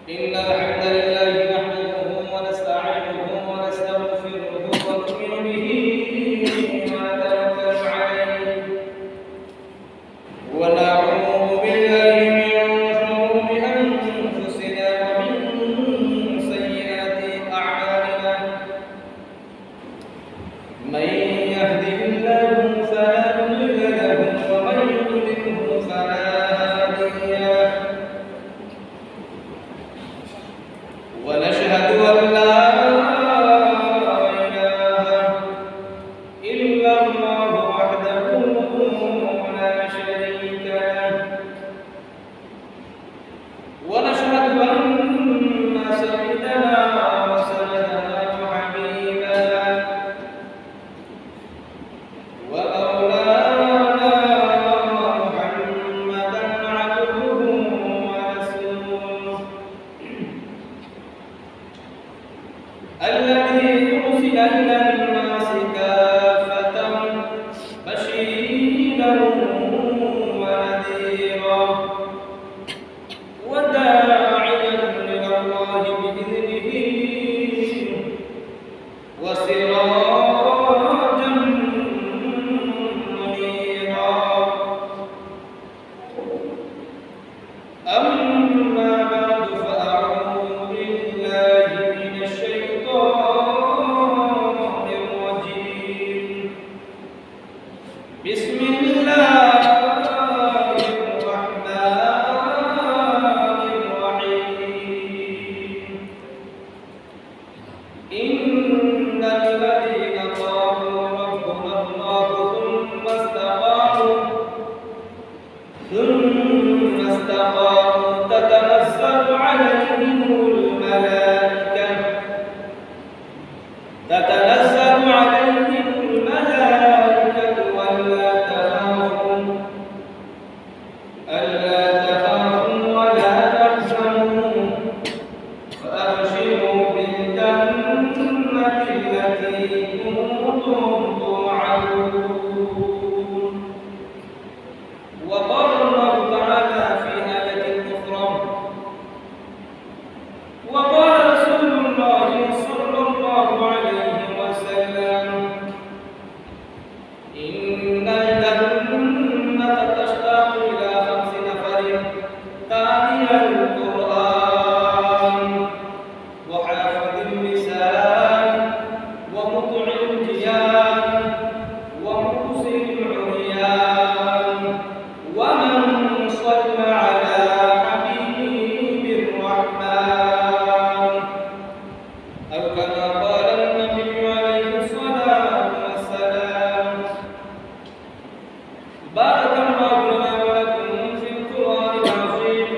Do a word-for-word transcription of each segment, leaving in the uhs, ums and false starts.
إن الحمد لله نحمده ونستعينه ونستغفره ونؤمن به ونتوكل عليه، ونعوذ بالله من شرور أنفسنا ومن سيئات أعمالنا. من يهده الله فلا مضل له ومن يضلله فلا هادي له. ونشهد أن لا إله إلا الله وحده لا شريك له. ونشهد أن سيدنا وسندنا وحبيبنا ومولانا محمدا عبده ورسوله، الذي أرسل إلى الناس كافة بشيرا ونذيرا وداعيا إلى الله بإذنه وسراجا منيرا. أما بعد، فأعوذ بالله من الشيطان الرجيم. بسم الله الرحمن الرحيم. إن الذين قالوا ربنا الله ثم استقاموا، ثم استقاموا تتنزل عليهم الملائكة، تتنزل عليهم الملائكة ألا تخافوا، ألا تخافوا ولا تحزنوا وأبشروا بالجنة التي كنتم توعدون. وقال الله تعالى في آية أخرى، وقال رسول الله صلى الله عليه وسلم، إن الجنة تشتاق إلى خمس نفر: قارئ القرآن، وحافظ اللسان، ومطعم الجيران، ومكسي العريان، ومن صلى على حبيب الرحمن، أو كما قال النبي عليه الصلاة والسلام. بارك الله لنا ولكم في القرآن العظيم،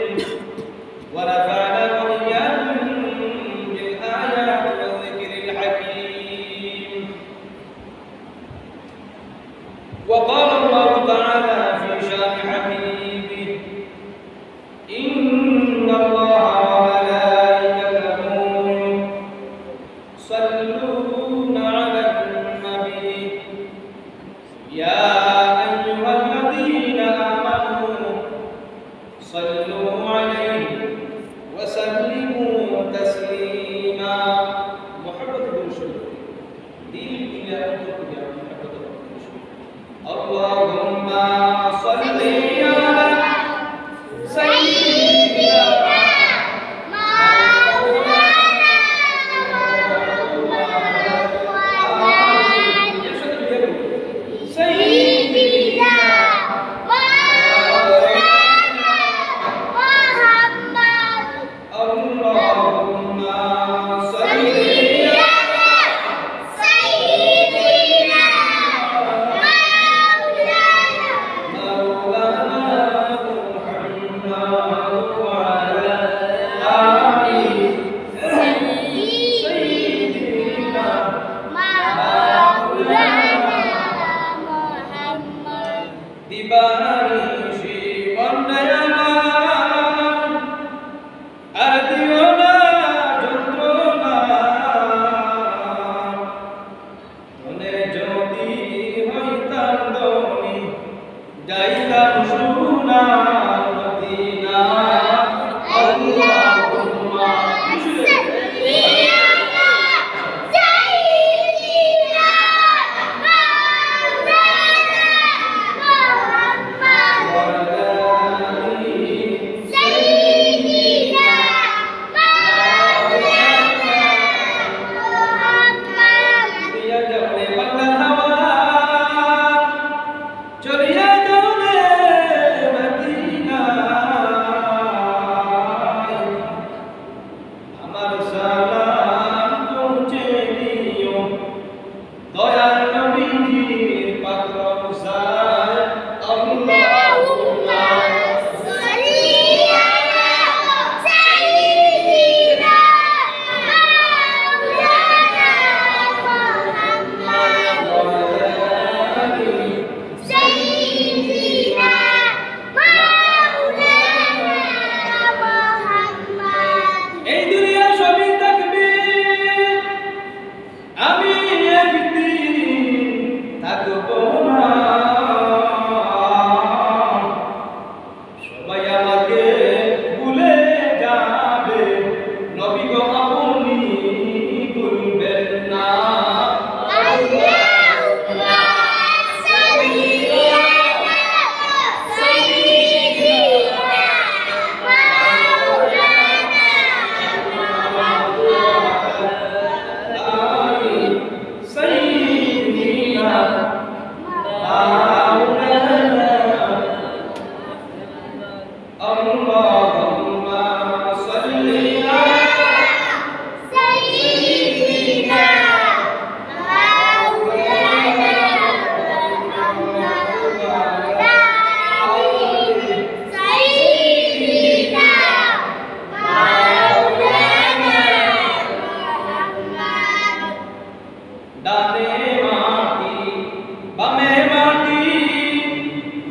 ونفعنا وإياكم بالآيات والذكر الحكيم. وقال الله تعالى في شان حبيبه، إن الله وملائكته يصلون على النبي، يا أيها الذين آمنوا صلوا عليه وسلموا تسليما. محبت بن شكر. دل إلى أن تقول يا محبت بن شكر. اللهم صل على سيدنا مولانا محمد. سيدنا مولانا محمد. اللهم صل على سيدنا مولانا مولانا محمد وعلى آل سيدنا مولانا محمد. দিবানিশি বন্দে আমার, আর দিও না যন্ত্রণা। মনে যদি হইতাম ধনী, যাইতাম সোনার মদিনা। আল্লাহুম্মা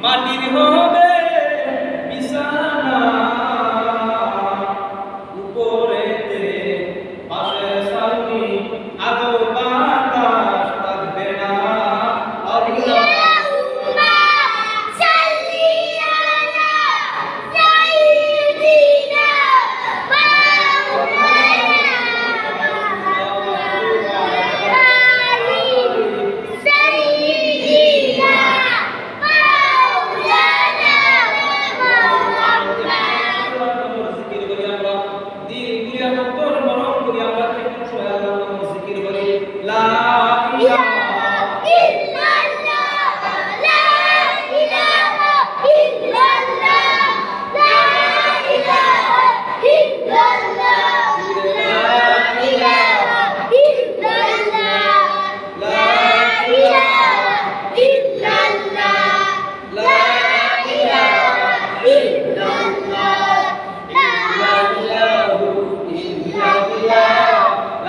মাটির হবে বিছানা, উপরেতে বাঁশের ছাউনি, আলো বাতাস থাকবে না। আল্লাহ। اللهم صل على سيدنا مولانا محمد سيدنا مولانا محمد। জিকির করি আমরা, দিল খুলিয়া অন্তর নরম করি আমরা একটু সবাই আল্লাহর নাম জিকির করি। লা ইলাহা ইল্লাল্লাহ, লা ইলাহা ইল্লাল্লাহ, লা ইলাহা ইল্লাল্লাহ, লা ইলাহা ইল্লাল্লাহ, লা ইলাহা ইল্লাল্লাহ, লা ইলাহা ইল্লাল্লাহ, ইল্লাল্লাহু ইল্লাল্লাহ,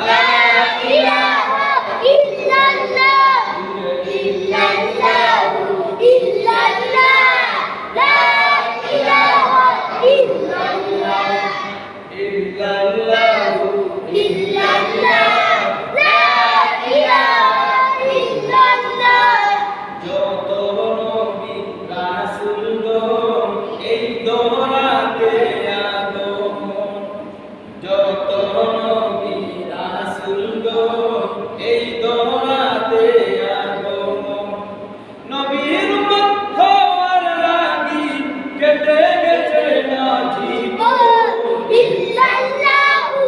লা ইলাহা ইল্লাল্লাহ, ইল্লাল্লাহু ইল্লাল্লাহ, লা ইলাহা ইল্লাল্লাহ। ইল্লাল্লাহু ইল্লাল্লাহ, লা ইলাহা ইল্লাল্লাহ। যত নবী রাসূলগণ এই ধরাতে আগমন, যত নবী রাসূলগণ এই ধরাতে আগমন, নবীর উম্মত হওয়ার লাগি কেটে গেছে না জীবন। ইল্লাল্লাহু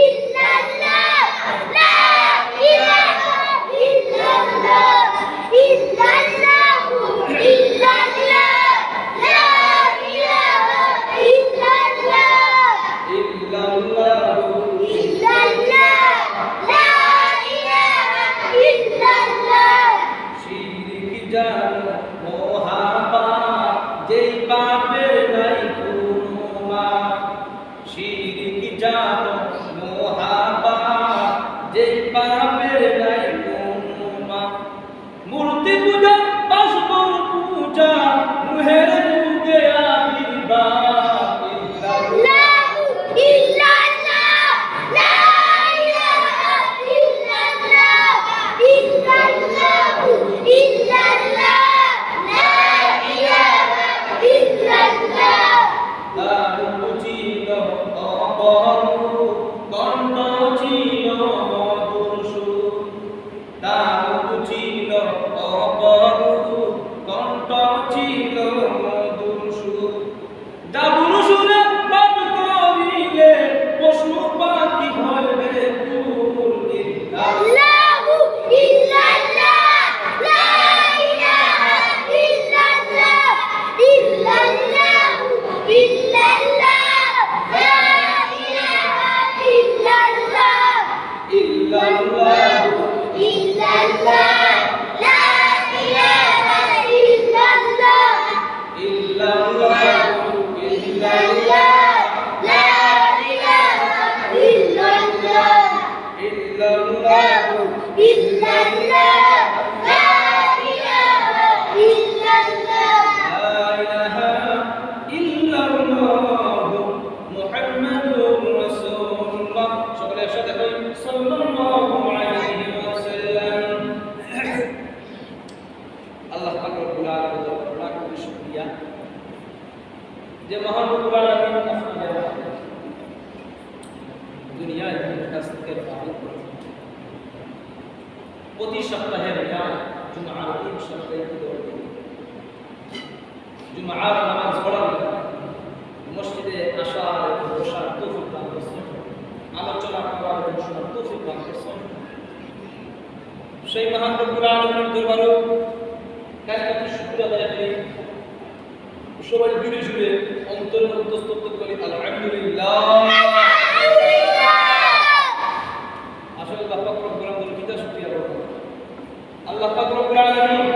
ইল্লাল্লাহ, লা ইলাহা ইল্লাল্লাহ, ইল্লাল্লাহু ইল্লাল্লাহ, লা ইলাহা ইল্লাল্লাহ, ইল্লাল্লাহু ইল্লাল্লাহ, লা ইলাহা ইল্লাল্লাহ। শিরিক জানো মহাপাপ, যেই পাপের নাই কোনো মাপ। শিরিক জানো মহাপাপ, যেই পাপের নাই কোনো মাপ। মূর্তি পূজা, বাসবর পূজা, মুহের যুগে আবির্ভাব। ইল্লাল্লাহু ইল্লাল্লাহ, লা ইলাহা ইল্লাল্লাহ, ইল্লাল্লাহু ইল্লাল্লাহ, লা ইলাহা ইল্লাল্লাহ। দারুণ ছিল অপরূপ, কণ্ঠ ছিল মধুর সুর। দারুণ ছিল অপরূপ, কণ্ঠ ছিল মধুর সুর। জাদুর সুরে পাঠ করিলে পশু পাখি হয় বেকুল। ইল্লাল্লাহু ইল্লাল্লাহ, লা ইলাহা ইল্লাল্লাহ, ইল্লাল্লাহু ইল্লাল্লাহ, লা ইলাহা ইল্লাল্লাহ। ইল্লাল্লাহু ইল্লাল্লাহ, লা ইলাহা ইল্লাল্লাহ, ইল্লাল্লাহু ইল্লাল্লাহ, লা ইলাহা ইল্লাল্লাহ, ইল্লাল্লাহু ইল্লাল্লাহ, লা ইলাহা ইল্লাল্লাহ, লা ইলাহা ইল্লাল্লাহু মুহাম্মাদুর রাসূলুল্লাহ। সকলে একসাথে কই, সাল্লাল্লাহু আলাইহি ওয়াসাল্লাম। আল্লাহ পাক রব্বুল আলামিনের দরবারে লাখ কোটি শুকরিয়া যে মহান রব্বুল আলামিন আপনাদের দুনিয়ার কাছ থেকে পালন করেছেন। প্রতি সপ্তাহে আমরা জুমার দিন সাপ্তাহিক দরস দিই। জুমার নামাজ পড়ার, মসজিদে আসার এবং বসার তৌফিক দান করছেন, আলোচনা করার এবং শোনার তৌফিক দান করছেন। সেই মহান রব্বুল আলামিনের দরবারেও কালিমাতুশ শুকর আদায় করি। সবাই জুড়ে জুড়ে অন্তরের অন্তঃস্থ করি, আলহামদুলিল্লাহ। আসলে আল্লাহ পাক রব্বুল আলামিনের কিতা শুকরিয়া করব। আল্লাহ পাক রব্বুল আলামিন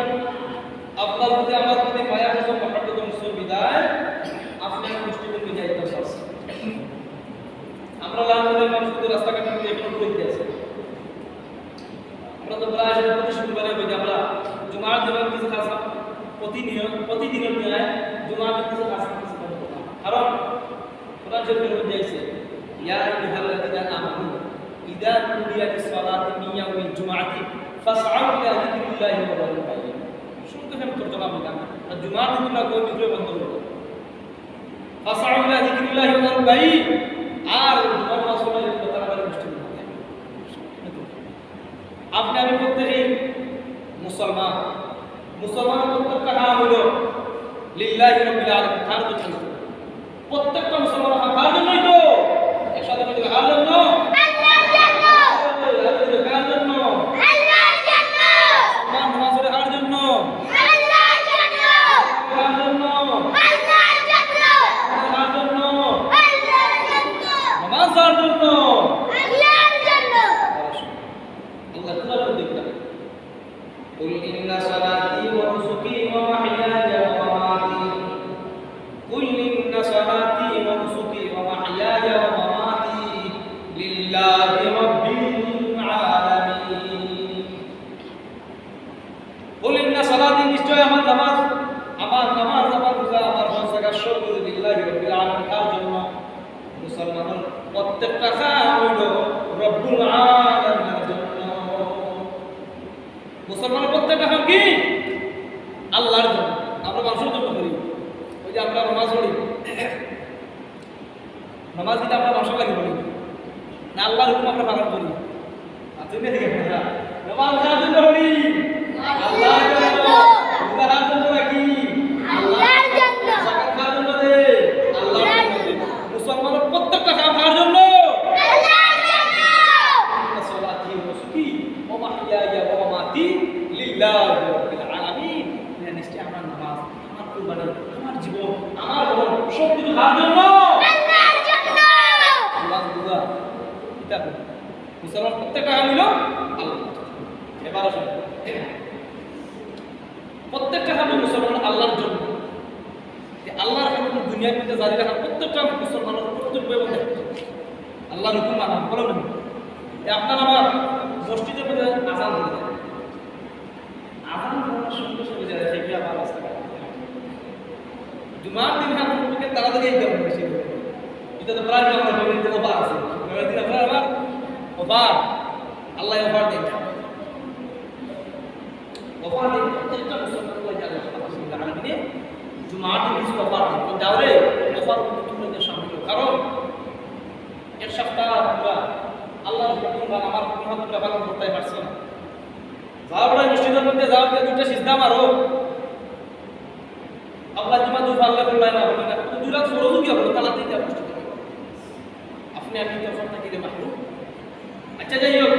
আপনার প্রতি, আমার প্রতি মায়া করছেন, মহব্বত করছেন বিধায় আপনি আমার মুষ্টিবন্দি যাইতে পারছেন। আমরা লালমনিরহাট মানুষ কিন্তু রাস্তাঘাটে কিন্তু এখনো পড়ে আছে। আমরা তো প্রায় সময় প্রতি শুক্রবারে হইতে আমরা জুমার দিনের কিছু কাজ প্রতিনিয়ত, প্রতি দিনের ন্যায় জুমার দিন কিছু কাজ করতে পারবো না। কারণ কোরআন শরীফের মধ্যে আছে, "ইয়া আইয়ুহাল্লাযীনা আমানু ইযা নুদিয়া লিস-সালাতি মিন ইয়াউমিল জুমআতি ফাসআউ ইলা যিকরিল্লাহি ওয়া যারুল বাইউ।" সংক্ষেপে আমি তর্জমা দিলাম। আর জুমার দিন তোমরা গো বিক্রয় বন্ধ করো। "ফাসআউ ইলা যিকরিল্লাহি ওয়া যারুল বাইউ।" আর জুমার নামাজ পড়লে তারা মসজিদে। আপনি আমি প্রত্যেকেই মুসলমান। মুসলমানের প্রত্যেকটা কাম হইল লিল্লাহি রাব্বিল আলামিন, তার জন্য। প্রত্যেকটা মুসলমানের কাম কার জন্যই তো? একসাথে বলি, কার জন্য? আল্লাহর জন্য। কার জন্য? আল্লাহর জন্য। মুসলমান নামাজ পড়ে কার জন্য? আল্লাহর জন্য। কার জন্য? আল্লাহর জন্য। কার জন্য? আল্লাহর জন্য। নামাজ কার জন্য? আল্লাহর জন্য। আল্লাহ তাআলা বলতে قل إن صلاتي ونسكي ومحياي ومماتي، قل إن صلاتي ونسكي ومحياي ومماتي لله رب العالمين। قل إن صلاتي, নিশ্চয় আমার নামাজ, আমার নামাজ, আমার রোজা, আমার হজ, যাকাত সব লিল্লাহি রাব্বিল আলামিন, তার জন্য। মুসলমানের প্রত্যেকটা কাম হইল রব্বুল আলামিনের জন্য। মুসলমানের প্রত্যেকটা কাম কি? আল্লাহর জন্য। আমরা মানুষের জন্য করি। ওই যে আমরা নামাজ পড়ি, নামাজ কিন্তু আমরা মানুষের লাগি পড়ি না, আল্লাহর হুকুম আমরা পালন করি। আর তুমি দেখে না, নামাজ কার জন্য পড়ি? আল্লাহর জন্য। রোজা কার জন্য রাখি? আল্লাহর জন্য। যাকাত কার জন্য দেই? আল্লাহর জন্য। মুসলমানের প্রত্যেকটা কাম কার জন্য? আল্লাহর জন্য। ইন্না সলাতি ওয়া নুসুকি ওয়া মাহইয়ায়া ওয়া মামাতি লিল্লাহি রাব্বিল আলামিন। মানে নিশ্চয় আমার নামাজ, আমার কুরবানি, আমার জীবন, আমার মরণ সব কিছু কার জন্য? আল্লাহর জন্য। আল্লাহ বুঝা। কিতাব। মুসলমান প্রত্যেকটা কাম হইল আল্লাহ। এবার আসুন। প্রত্যেকটা কামে মুসলমান আল্লাহর জন্য। যে আল্লাহর হুকুম দুনিয়ার মধ্যে জারি রাখা প্রত্যেকটা মুসলমানের কর্তব্য এবং দায়িত্ব। আল্লাহর হুকুম মানা, বলো না? যে আপনার আমার মসজিদের মধ্যে আজান হয়ে যায়, আজান হওয়ার সঙ্গে সঙ্গে যায়, সে কি আবার রাস্তাঘাট? জুমার দিন খান সম্পর্কে তাড়াতাড়ি একদম বেশি। এটা তো প্রায় আমার ফ্যামিলিতে অফার আছে। জুমার দিন আপনার আমার অফার, আল্লাহ অফার দেন। অফার দেন, প্রত্যেকটা মুসলমান আল্লাহ জানে, আল্লাহ রাব্বুল আলামিনে জুমার দিন কিছু অফার দেন। তো যাও রে, অফার মধ্যে তোমরা যে শামিল হও। কারণ এক সপ্তাহ পুরা আল্লাহর হুকুম বা আমার হুকুম তোমরা পালন করতে পারছো না। যাও রে মসজিদের মধ্যে যাও, গিয়ে দুইটা সিজদা মারো। আল্লাহ জুমা দু পারলে বললাই না, বললে না। তো দুই রাত ফরজ গিয়া বলো, তালা দিয়ে যাও মসজিদে। আপনি আমি তো অফার থাকি রে মাহরুম। আচ্ছা, যাই হোক,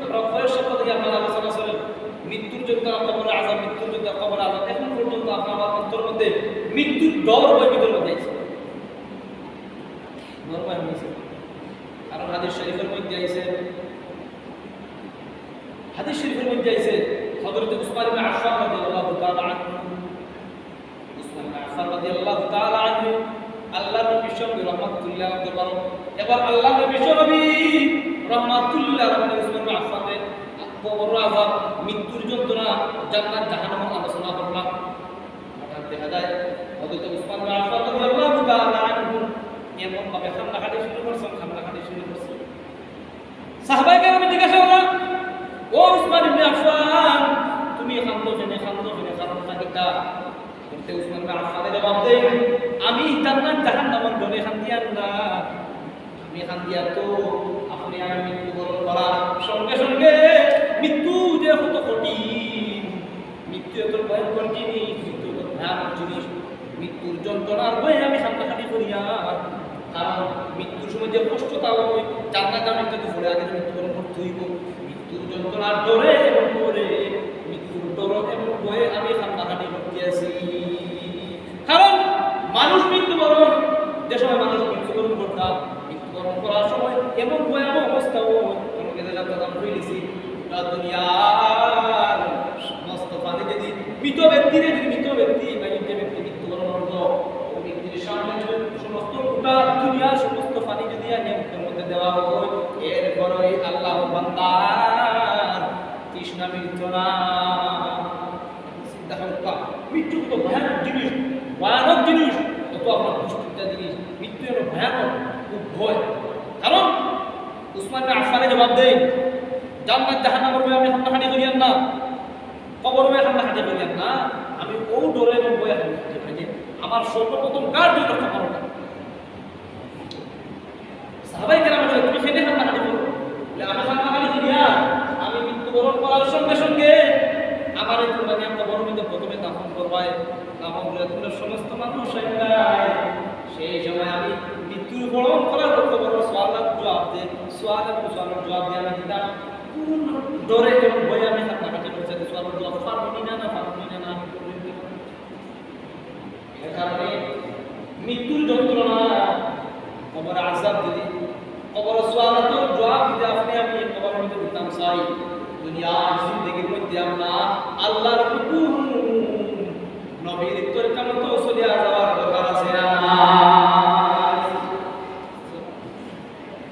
আমরা পরের সপ্তাহ থেকে আপনার আলোচনা চলেন মৃত্যুর যন্ত্রণা, কবর আজাব, মৃত্যুর যন্ত্রণা, কবর আজাব। এখন পর্যন্ত আপনার আমার অন্তর মধ্যে মৃত্যুর ডর ভয় ভিতর মধ্যে আছে। ডর ভয় হয়েছে। কারণ হাদিস শরীফের মধ্যে আছে, হাদিস শরীফের মধ্যে আছে, হযরত উসমান ইবনে আফফান রাদিয়াল্লাহু তাআলা আনহু, উসমান ইবনে আফফান রাদিয়াল্লাহু তাআলা আনহু আল্লাহর নবীর সঙ্গে রহমাতুল্লিল আলামিন দরবার, এবার আল্লাহর নবী বিশ্বনবী রহমাতুল্লিল আলামিন উসমান ইবনে আফফানের কবর আজাব, মৃত্যুর যন্ত্রণা, জান্নাত জাহান্নামের আলোচনা করলা। হঠাৎ দেখা যায় হযরত উসমান ইবনে আফফান রাদিয়াল্লাহু তাআলা আনহু এমন ভাবে কান্নাকাটি শুরু করছেন, কান্নাকাটি শুরু করছেন। সাহাবায়ে কেরামে জিজ্ঞাসা করলেন, "ও উসমান ইবনে আফফান, তুমি কান্দো কেনে, কান্দো কেনে, কারণটা কিতা?" বলতে উসমান ইবনে আফফানে জবাব দেন, "আমি জান্নাত জাহান্নামের ডরে কান্দিয়ার না, আমি কান্দিয়ার তো আপনি আমি মৃত্যুবরণ করার সঙ্গে সঙ্গে মৃত্যু যে কত কঠিন, মৃত্যু এত ভয়ঙ্কর জিনিস, মৃত্যু এত ভয়ানক জিনিস, মৃত্যুর যন্ত্রণার ভয়ে আমি কান্নাকাটি করিয়ার।" কারণ মৃত্যুর সময় যে কষ্টটা হয়, জান্নাত জাহান্নাম তো পরে আগে মৃত্যুবরণ করতে হইব। মৃত্যুর যন্ত্রণার ডরে এবং পরে মৃত্যুর ডর এবং ভয়ে আমি কান্নাকাটি করতে আছি। কারণ মানুষ মৃত্যুবরণ, যে সময় মানুষ মৃত্যুবরণ করতাম, মৃত্যুবরণ করার সময় এমন ভয়াবহ অবস্থা হয়, কোনো গেলে যাত্রা দাম হয়ে গেছি, গোটা দুনিয়ার সমস্ত পানি যদি মৃত ব্যক্তিরে, যদি মৃত ব্যক্তি বা যে ব্যক্তি মৃত্যুবরণ করলো, ওই ব্যক্তির সামনে যদি সমস্ত গোটা দুনিয়ার সমস্ত পানি যদি আর নিয়মকের মধ্যে দেওয়া হয়, এরপরে ওই আল্লাহ বান্দার তৃষ্ণা মিটত না। চিন্তা করো, মৃত্যু কত ভয়ানক জিনিস। হয়। কারণ উসমান বিন আফফানে জবাব দেয়, "জান্নাত জাহান্নামর বই আমি কান্নাকাটি করিয়ার না, কবরর বই কান্নাকাটি করিয়ার না, আমি অউ ডরে এবং ভয়ে কান্নাকাটি করি।" আমার সর্বপ্রথম গার্ড অইলো কবর।" সাহাবায়ে কেরাম বলে, "তুমি কেনে কান্নাকাটি করো?" বলে, "আমি কান্নাকাটি করিয়ার, আমি মৃত্যুবরণ করার সঙ্গে সঙ্গে আমারে তুমরা কবরর মধ্যে প্রথমে দাফন করবায়, দাফন করিয়া তুমরা সমস্ত মানুষ আইবায়। সেই সময় আমি মৃত্যুর বরণ করার কবরর সওয়ালর জবাব দে, সওয়াল এবং সওয়ালর জবাব দিয়া আমি দিতাম। কোন ডরে এবং ভয়ে আমি কান্নাকাটি করছি, সওয়ালর জবাব পারমু নি না, না পারমু নি না, না আমি করমু নি না।" এর কারণে মৃত্যুর যন্ত্রণা, কবর আযাব যদি, কবর সওয়ালর জবাব দিতে আপনি আমি কবরর মধ্যে দিতাম চাই। দুনিয়ার জিন্দেগির মধ্যে আমরা আল্লাহর হুকুম, নবীর তরিকা মতো চলিয়া যাওয়ার দরকার আছে না?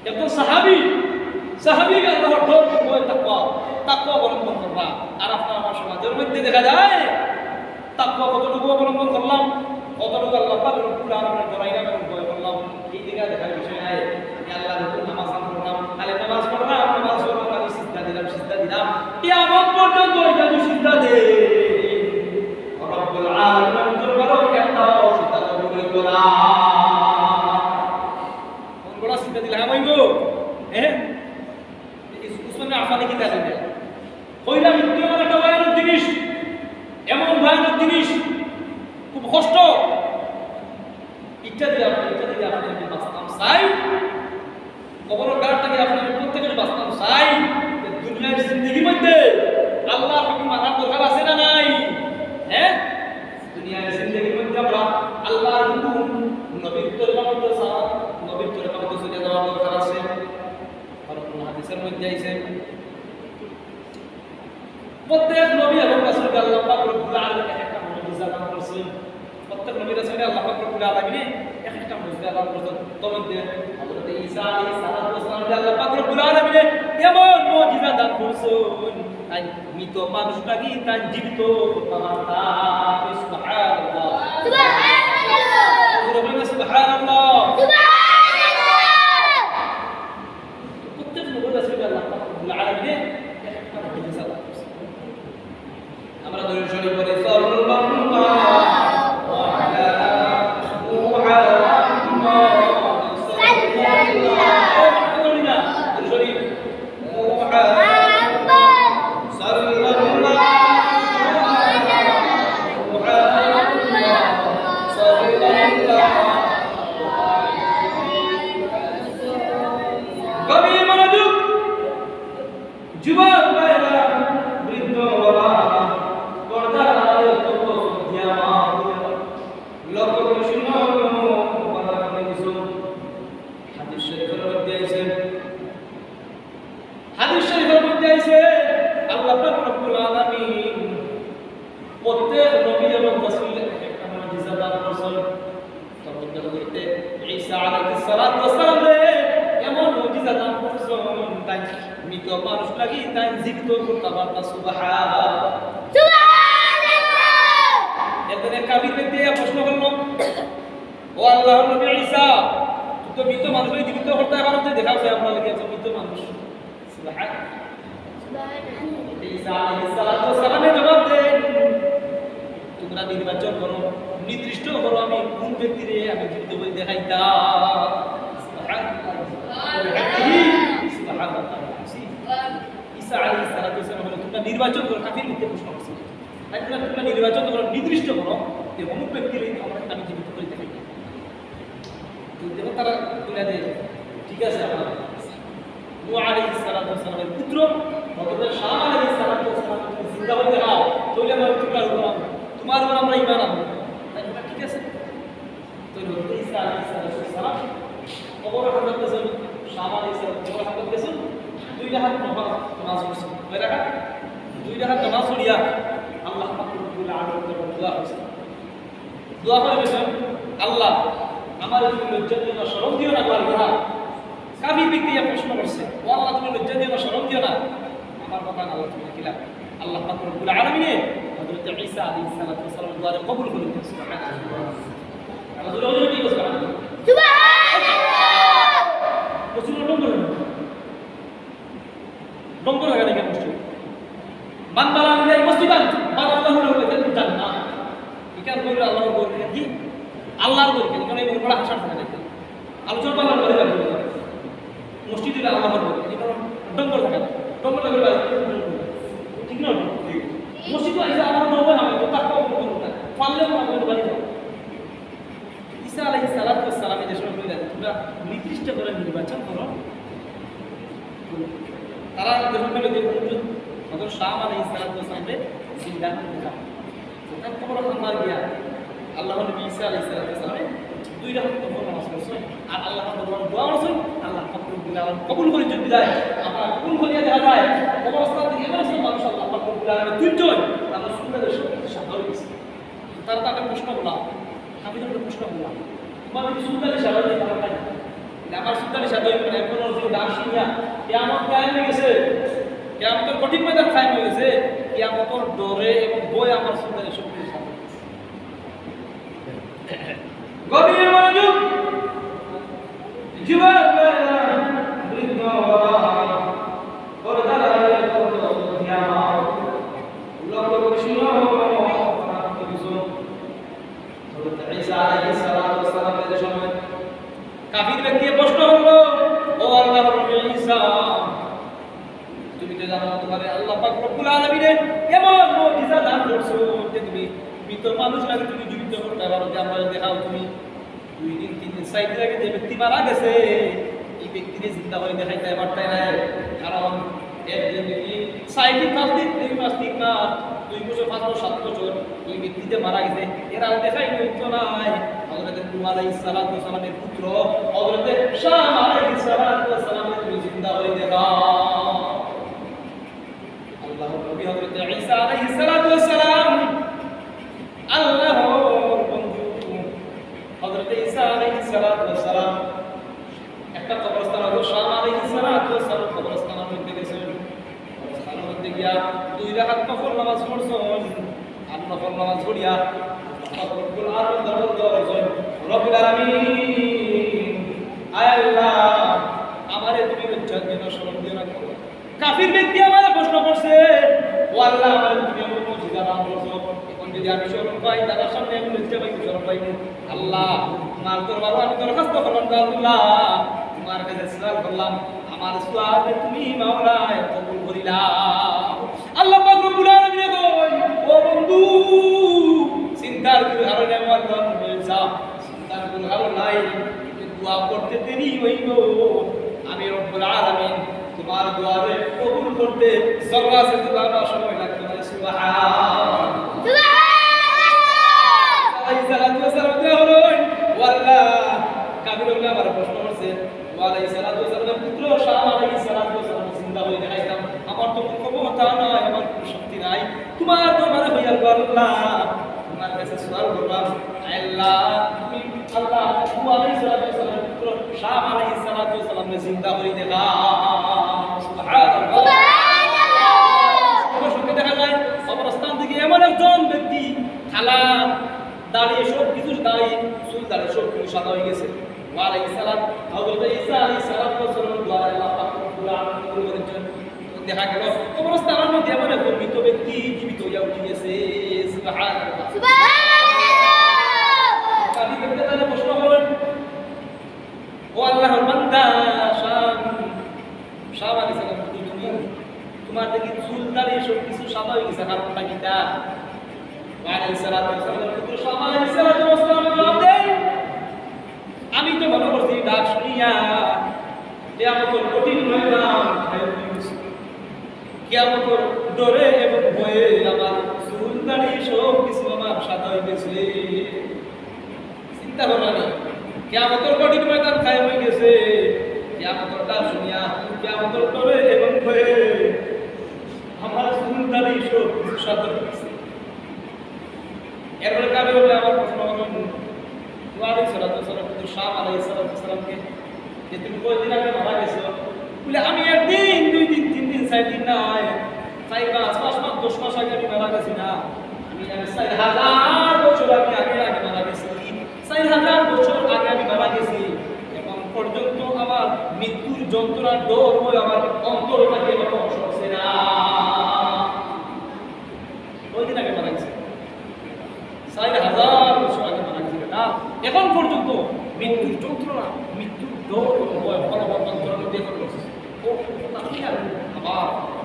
একজন সাহাবী, সাহাবী আল্লাহর ডর, ভয়, তাকওয়া, তাকওয়া অবলম্বন কররা। আর আপনার আমার সমাজর মধ্যে দেখা যায় তাকওয়া কতটুকু অবলম্বন করলাম, কতটুকু আল্লাহ পাক রব্বুল আলামিনরে ডরাইলাম এবং ভয় করলাম, এই দিকে দেখার বিষয় নাই। আমি আল্লাহর হুকুম নামাজ কালাম করলাম, খালি নামাজ পড়লাম, নামাজ পড়লাম, খালি সিজদা দিলাম, সিজদা দিলাম, কিয়ামত পর্যন্ত এটা দুই সিজদা দে, রব্বুল আলামিনর দরবারও একটা সিজদা কবুল হইতো না। কোন বড় সিজদা দিলে হামাইব? হ্যাঁ, উসমান আফফানে কিতা কইলা? কইলা, "মৃত্যু এমন একটা ভয়ানক জিনিস, এমন ভয়ানক জিনিস, খুব কষ্ট। ইটা দিয়া আপনি, ইটা দিয়া আপনি আমি বাঁচতাম চাই, কবরর গার্ড থাকি আপনি আমি প্রত্যেকের বাঁচতাম চাই। দুনিয়ার জিন্দেগির মধ্যে আল্লাহর হুকুম মানার দরকার আছে না নাই? হ্যাঁ, দুনিয়ার জিন্দেগির মধ্যে আমরা আল্লাহর হুকুম, নবীর তরিকা মতো চলা, নবীর তরিকা মতো চলে যাওয়ার দরকার আছে।" আর কোন হাদিসের মধ্যে আইছে, প্রত্যেক নবী এবং রাসূলকে আল্লাহ পাক রব্বুল আলামিন এক একটা মুজিজা দান করছেন। প্রত্যেক নবী রাসূলকে আল্লাহ পাক রব্বুল আলামিন এক একটা মুজিজা দান করছেন। তার মধ্যে হযরত ঈসা আলাইহিস সালাতু ওয়াস সালামকে আল্লাহ পাক রব্বুল আলামিন এমন মুজিজা দান করছেন, তাইন মৃত মানুষ নাকি তাইন জীবিত করতে পারতা। সুবহানাল্লাহ। সুবহানাল্লাহ। জোরে বলেন, সুবহানাল্লাহ। সুবহানাল্লাহ। প্রত্যেক নবী রাসূলকে আল্লাহ পাক রব্বুল আলামিন এক একটা মুজিজা দান করছেন। আমরা দুরূদ শরীফ পড়ি, সাল্লাল্লাহু আলা মুহাম্মাদ সাল্লাল্লাহু আলাইহি ওয়াসাল্লাম। দুরূদ শরীফ, মুহাম্মাদ সাল্লাল্লাহু আলা মুহাম্মাদ সাল্লাল্লাহু আলাইহি ওয়াসাল্লাম। গভীর মনোযোগ। যুবক ভাইরা, বৃদ্ধ বাবা, পর্দার আড়ালে কত সন্ধ্যা মা, লক্ষ্য করে শুনো, বাবা, শুনে কিছু। হাদিস শরীফের মধ্যে আছে, হাদিস শরীফের মধ্যে আছে, আল্লাহ পাক রব্বুল আলামিন প্রত্যেক নবী এবং রাসূলকে এক একটা মুজিজা দান করছেন। তার মধ্যে হযরতে ঈসা আলাইহিস সালাতু ওয়াস সালামরে এমন মুজিজা দান করছেন, তাইন মৃত মানুষ নাকি তাইন জীবিত করতে পারতা। সুবহানাল্লাহ। সুবহানাল্লাহ। একজনে কাফির ব্যক্তি প্রশ্ন করলো, "ও আল্লাহর নবী ঈসা, তুমি তো মৃত মানুষরে জীবিত করতে পারো, তো দেখাও যে আমরা লাগি একজন মৃত মানুষ।" সুবহানাল্লাহ। ঈসা আলাইহিস সালাতু ওয়াস সালামে জবাব দেন, "তোমরা নির্বাচন করো, নির্দিষ্ট করো, আমি কোন ব্যক্তিরে আমি জীবিত করি দেখাইতাম।" সুবহানাল্লাহ। সুবহানাল্লাহ। ঈসা আলাইহিস সালাতু ওয়াস সালাম বলে, "তোমরা নির্বাচন করো।" কাফির মিথ্যে প্রশ্ন করছে। তাই তোমরা, তোমরা নির্বাচন করো, নির্দিষ্ট করো যে অমুক ব্যক্তিরে আমি জীবিত করি দেখাইতাম। তো যখন তারা বলে যে, "ঠিক আছে, আমরা নূহ আলাইহিস সালাতু ওয়াস সালামের পুত্র হযরত শাম আলাইহিস সালাতু ওয়াস সালাম যদি জিন্দা হয়ে দেখাও, তাহলে আমরা তোমার উপর, তোমার উপর আমরা ঈমান আনবো।" তাই বলে, "ঠিক আছে।" তো হযরত ঈসা আলাইহিস সালাতু ওয়াস সালাম কবর হাজত গেছেন, শাম আলাইহিস সালাম কবর হাজত গেছেন, দুই রাকাত নামাজ, নামাজ পড়ছেন। কয় রাকাত? দুই রাকাত নামাজ পড়িয়া আল্লাহ পাক রব্বুল আলামিন দরবারে দোয়া করছেন। দোয়া করে গেছেন, "আল্লাহ, আমারে তুমি লজ্জা দিও না, শরম দিও না, আল্লাহ।" কাফির ব্যক্তি ইয়া প্রশ্ন করছে, "ও আল্লাহ, তুমি লজ্জা দিও না, শরম দিও না, আমার কথা আল্লাহ তুমি রাখিলা।" আল্লাহ পাক রব্বুল আলামিনে হযরত ঈসা আলাইহিস সালাতু ওয়াস সালামের দোয়ারে কবুল করে নিয়েছেন। সুবহানাল্লাহ। সুবহানাল্লাহ। আল্লাহর ঘর কেনে? কারণ এই ঘরটা হাসার থাকে না। আলোচনা তো আল্লাহর ঘরে যাবে। মসজিদ হইলে আল্লাহর ঘর, এই কারণ ডঙ্গর থাকে না। ডঙ্গর থাকে বাড়ি, ঠিক না? মসজিদ তো আইসা আমার নবী, আমি তো তার কবর করবো না। পারলে আমার নবী বাড়ি যাও। ঈসা আলাইহিস সালাতু ওয়াস সালামে যে সময় কইলেন, "তোমরা নির্দিষ্ট করে নির্বাচন করো।" তারা যে সময় কইলেন যে হুজুর, হযরত শাম আলাইহিস সালাতু ওয়াস সালামকে জিন্দা করতে চান। তো তার কবর আমরা গিয়া আল্লাহর নবী ঈসা আলাইহিস সালাতু ওয়াস সালামে দুই রাকাত নফল নামাজ পড়ছেন, আর আল্লাহর দরবারে দোয়া করছেন, আল্লাহ পাক রব্বুল আলামিন কবুল করেছেন। বিদায় আমরা কবুল করিয়া দেখা যায়, কবরস্থান থেকে এমন সব মানুষ আল্লাহ পাক রব্বুল আলামিন তুলছেন, তারা সুন্দর সব কিছু সাদা হয়ে গেছে। তারা তাকে প্রশ্ন করলাম, কাফিরদের প্রশ্ন করলাম, "তোমার যদি সুলতানি সাদা হয়ে তারা তাই না? আমার সুলতানি সাদা হয়ে মানে এখন যে ডাক শুনিয়া কিয়ামত কায়েম হয়ে গেছে, কিয়ামতের কঠিন ময়দান কায়েম হয়ে গেছে, কিয়ামতের ডরে এবং ভয়ে আমার সুলতানি সব কিছু সাদা হয়ে গেছে।" গভীর মনোযোগ, যুবক ভাইরা, বৃদ্ধ বাবা, পর্দার আড়ালে কত ধিয়ান, লক্ষ্য করে শুনো, হযরত ঈসা আলাইহিস সালাতু ওয়াস সালামের সময় কাফির ব্যক্তি প্রশ্ন করলো, "ও আল্লাহর নবী ঈসা, তুমি তো জানো তোমারে আল্লাহ পাক রব্বুল আলামিনে এমন মুজিজা দান করছো যে তুমি মৃত মানুষ লাগে তুমি জীবিত করতে পারো, যে আমরা দেখাও তুমি দুই দিন, তিন দিন, চার দিন আগে যে ব্যক্তি মারা গেছে, এই ব্যক্তিরে জিন্দা করে দেখাইতে পারতে না, কারণ এক দিন, দুই দিন, চার দিন, পাঁচ দিন, দুই মাস, তিন মাস, দুই বছর, পাঁচ বছর, সাত বছর, এই ব্যক্তি যে মারা গেছে, এর আর দেখাই হইতো নাই।" হযরত নূহ আলাইহিস সালাতু ওয়াস সালামের পুত্র, হযরত শাম আলাইহিস সালাতু ওয়াস সালামরে তুমি জিন্দা করে দেখাও। আল্লাহর নবী হযরত ঈসা আলাইহিস সালাতু ওয়াস সালাম, আল্লাহর বন্ধু হযরত ঈসা আলাইহিস সালাতু ওয়াস সালাম একটা কবরস্থান, হযরত শাম আলাইহিস সালাতু ওয়াস সালাম কবরস্থানের মধ্যে গেছেন। কবরস্থানের মধ্যে গিয়া দুই রাকাত নফল নামাজ পড়ছেন। আর নফল নামাজ পড়িয়া আল্লাহ পাক রব্বুল আলামিন দরবার দোয়া করছেন, "রব্বুল আলামিন, আয় আল্লাহ, আমারে তুমি লজ্জা দিও না, শরম দিও না।" কাফির ব্যক্তি আমারে প্রশ্ন করছে, "ও আল্লাহ, আমারে তুমি এমন মুজিজা দান করছো, এখন যদি আমি শরম পাই, তারার সামনে আমি লজ্জা পাই, শরম পাই না। আল্লাহ, তোমার দরবারে আমি দরখাস্ত করলাম, আল্লাহ, তোমার কাছে সওয়াল করলাম, আমার সওয়াল তুমি মাওলায় কবুল করিলাও।" আল্লাহ পাক রব্বুল আলামিন কয়, "ও বন্ধু, চিন্তার কোনো কারণ নাই, আমার দোয়া কবুল হয়ে যাও, চিন্তার কোনো কারণ নাই, কিন্তু দোয়া করতে দেরি হইব, আমি রব্বুল আলামিন তোমার দোয়ারে কবুল করতে জর্রা সেজদা দেওয়ার সময় লাগতো না।" সুবহানাল্লাহ। সুবহানাল্লাহ। আলাইহিস সালাতু ওয়াস সালাম দোয়া করলেন, "ও আল্লাহ, কাফির অকলে আমারে প্রশ্ন করছে, নূহ আলাইহিস সালাতু ওয়াস সালামের পুত্র শাম আলাইহিস সালাতু ওয়াস সালাম জিন্দা করে দেখাইতাম, আমার তো কোনো ক্ষমতা নাই, আমার কোনো শক্তি নাই, তোমার দরবারে হইয়ার গো আল্লাহ, তোমার কাছে সওয়াল করলাম, আল্লাহ, তুমি আল্লাহ, নূহ আলাইহিস সালাতু ওয়াস সালামের পুত্র শাম আলাইহিস সালাতু ওয়াস সালামরে জিন্দা করে দেখাও।" সুবহানাল্লাহ। সুবহানাল্লাহ। কবরস্থান থেকে এমন একজন ব্যক্তি, কালা দাড়ি, সব কিছু দাড়ি, চুল দাড়ি সব কিছু সাদা হয়ে গেছে। নূহ আলাইহিস সালাম, হযরত ঈসা আলাইহিস সালাতু ওয়াস সালামের দোয়ারে আল্লাহ পাক রব্বুল আলামিন কবুল করেছেন। দেখা গেল কবরস্থানের মধ্যে এমন একজন মৃত ব্যক্তি জীবিত হইয়া উঠে গেছে। সুবহানাল্লাহ। সুবহানাল্লাহ। কাফির ব্যক্তি তারা প্রশ্ন করেন, "ও আল্লাহর বান্দা শাম, শাম আলাইহিস সালাম, তুমি, তোমার দেখি চুল দাড়ি সব কিছু সাদা হয়ে গেছে, কারণটা কিতা?" নূহ আলাইহিস সালাতু ওয়াস সালাম, শাম আলাইহিস সালাতু ওয়াস সালাম জবাব দেয়, "আমি তো মনে করছি ডাক শুনিয়া কিয়ামতের কঠিন ময়দান কায়েম হয়ে গেছে। কিয়ামতের ডরে এবং ভয়ে আমার চুল দাড়ি সব কিছু আমার সাদা হয়ে গেছে।" চিন্তা করলাম, কিয়ামতের কঠিন ময়দান কায়েম হয়ে গেছে, কিয়ামতের ডাক শুনিয়া, কিয়ামতের ডরে এবং ভয়ে আমার চুল দাড়ি সব কিছু সাদা হয়ে গেছে। এরপরে কাফির অকলে আবার প্রশ্ন করেন, নূহ আলাইহিস সালাতু ওয়াস সালাম কিন্তু শাম আলাইহিস সালাতু ওয়াস সালামকে যে, "তুমি কয়দিন আগে মারা গেছো?" বলে, "আমি একদিন, দুই দিন, তিন দিন, চার দিন নয়, চার মাস, পাঁচ মাস, দশ মাস আগে আমি মারা গেছি না। আমি, আমি চার হাজার বছর আগে, আগে, আগে মারা গেছি। চার হাজার বছর আগে আমি মারা গেছি। এখন পর্যন্ত আমার মৃত্যুর যন্ত্রণার ডর ভয় আমার অন্তর থেকে এখনো সরছে না।" কয়দিন আগে মারা গেছে? চার হাজার বছর আগে মারা গেছে। কার? এখন পর্যন্ত মৃত্যুর যন্ত্রণা, মৃত্যুর ডর এবং ভয়, ভয়, ভয় অন্তরের মধ্যে এখন রয়েছে। ও, ও, তা কি আর আবার?